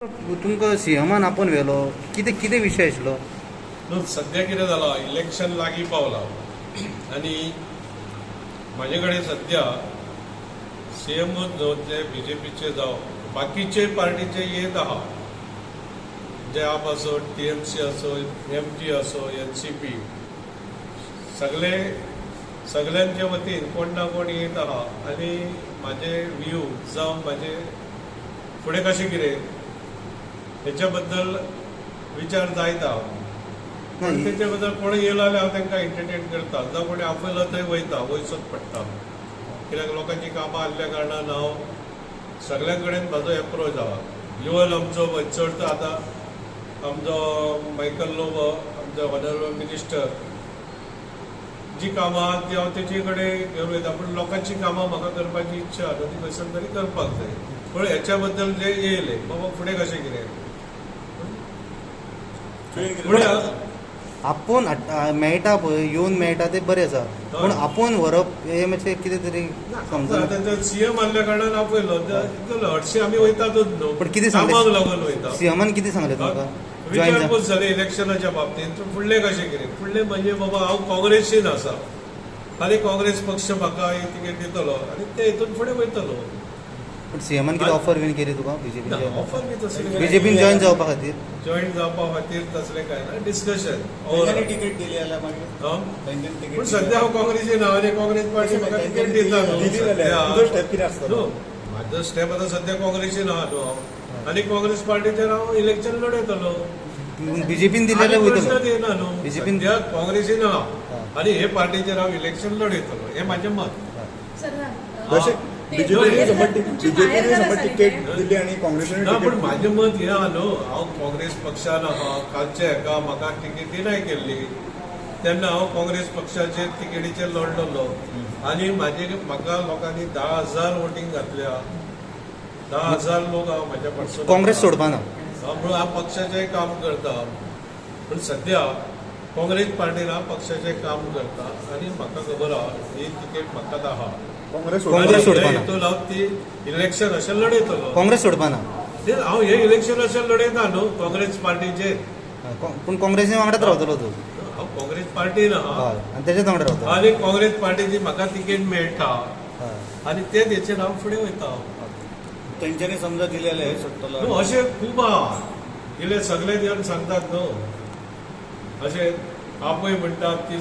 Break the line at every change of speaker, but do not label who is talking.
तुमकां सीएमान आपोवन व्हेलो, कितें कितें विशय आशिल्लो?
न्हू, सद्या कितें जालां, इलेक्शन लागीं पावलां आनी म्हाजे कडेन सद्या सीएमूच न्हू, जे बीजेपीचे जावं बाकीचे पार्टीचे येत आहा, जे आप आसो, टीएमसी आसो, एमटी आसो, एनसीपी, सगळे सगळ्यांचे वतीन कोण ना कोण येत आहा आनी म्हाजे व्यू जावं म्हाजे फुडें कशें कितें हेच्या बद्दल विचार जायत आहा. पूण तेच्या बद्दल कोण येयलो जाल्यार हांव तांकां एंटरटेन करता, जावं कोणी आपयलो थंय वयता, वयचोच पडटा, कित्याक लोकांची कामां आसल्या कारणान हांव सगळ्यां कडेन म्हाजो एप्रोच आहा. इवन आमचो चड आतां आमचो मायकल लोबो, आमचो ऑनरेबल मिनिस्टर, जी कामां आहा ती हांव तेचे कडेन घेवन वयता, पूण लोकांची कामां म्हाका करपाची इच्छा आहा, ती खंयसर तरी करपाक जाय. पूण हेच्या बद्दल जे येयले बाबा फुडें कशें कितें फुडें
आपोवन मेळटा पळय, येवन मेळटा ते बरें आसा, पूण आपोवन व्हरप हें मातशें कितें तरी समजना.
आतां सीएम आसल्या कारणान आपयलो, हरशीं आमी वयतातूच न्हू.
पण कितें
कामाक
सांगलें?
लागून वयता.
सीएमान कितें सांगलें तुमकां जॉयन
विचारपूस जाली इलेक्शनाच्या बाबतींत, फुडलें कशें कितें, फुडलें म्हणजे बाबा हांव काँग्रेसीन आसा आनी काँग्रेस पक्ष म्हाका ही तिकेट दितलो आनी ते हितून फुडें वयतलो.
पूण सीएमान कितें ऑफर बीन केली तुका बीजेपीन?
ऑफर बी तसलें
बीजेपीन जॉयन जावपा खातीर?
जॉईन जावपा खातीर तसलें कांय ना डिस्कशन.
तेंच्यांनी तिकीट दिली जाल्यार मागीर तेंच्यांनी तिकीट
पूण सद्या हांव काँग्रेसीन आहा आनी काँग्रेस पार्टी म्हाका तिकेट दिता न्हू.
दिली जाल्यार तुजो स्टेप कितें आसतलो?
न्हू, म्हाजो स्टेप आतां सद्या काँग्रेसीन आहा न्हू हांव आनी काँग्रेस पार्टीचेर हांव इलेक्शन लडयतलो.
बीजेपीन दिलें जाल्यार
आनी प्रश्न
वयतलो?
येना न्हू.
BJP
सद्या काँग्रेसीन आहा आनी हे पार्टीचेर हांव इलेक्शन लडयतलो, हें म्हाजें मत.
तशें बीजेपीने समज तिकेट दिली आनी काँग्रेसीन
ना, पूण
तिकेट
म्हाजें मत हें आहा न्हू, हांव काँग्रेस पक्षान आहा, कालच्या हेका म्हाका तिकेट डिनाय केल्ली तेन्ना हांव काँग्रेस पक्षाचेर तिकेटीचेर लडलेलो आनी म्हाका लोकांनी 10,000 वोटींग घातल्या, 10,000 लोक हांव म्हाज्या पाटसून.
काँग्रेस सोडपा ना?
म्हणून हांव पक्षाचें काम करता, पूण सद्या काँग्रेस पार्टीन हांव पक्षाचें काम करता आनी म्हाका खबर आहा ही तिकेट म्हाकाच आहा.
काँग्रेस
काँग्रेस सोडपा ना.
हितून हांव ती इलेक्शन अशें लडयतलो.
काँग्रेस सोडपा ना?
हांव हे इलेक्शन अशें लडयता न्हू काँग्रेस पार्टीचेर.
पूण काँग्रेसी वांगडाच रावतलो तूं?
हांव काँग्रेस पार्टीन आहा.
हय, आनी तेच्याच वांगडा रावतलो.
आनी काँग्रेस पार्टीची म्हाका तिकेट मेळटा आनी ते हेचेर हांव फुडें वयता.
तेंच्यांनी समजा दिले जाल्यार हे सोडटलो?
न्हू, अशें खूब आहा, इल्ले सगळे येवन सांगतात न्हू, अशें आपय म्हणटात ती.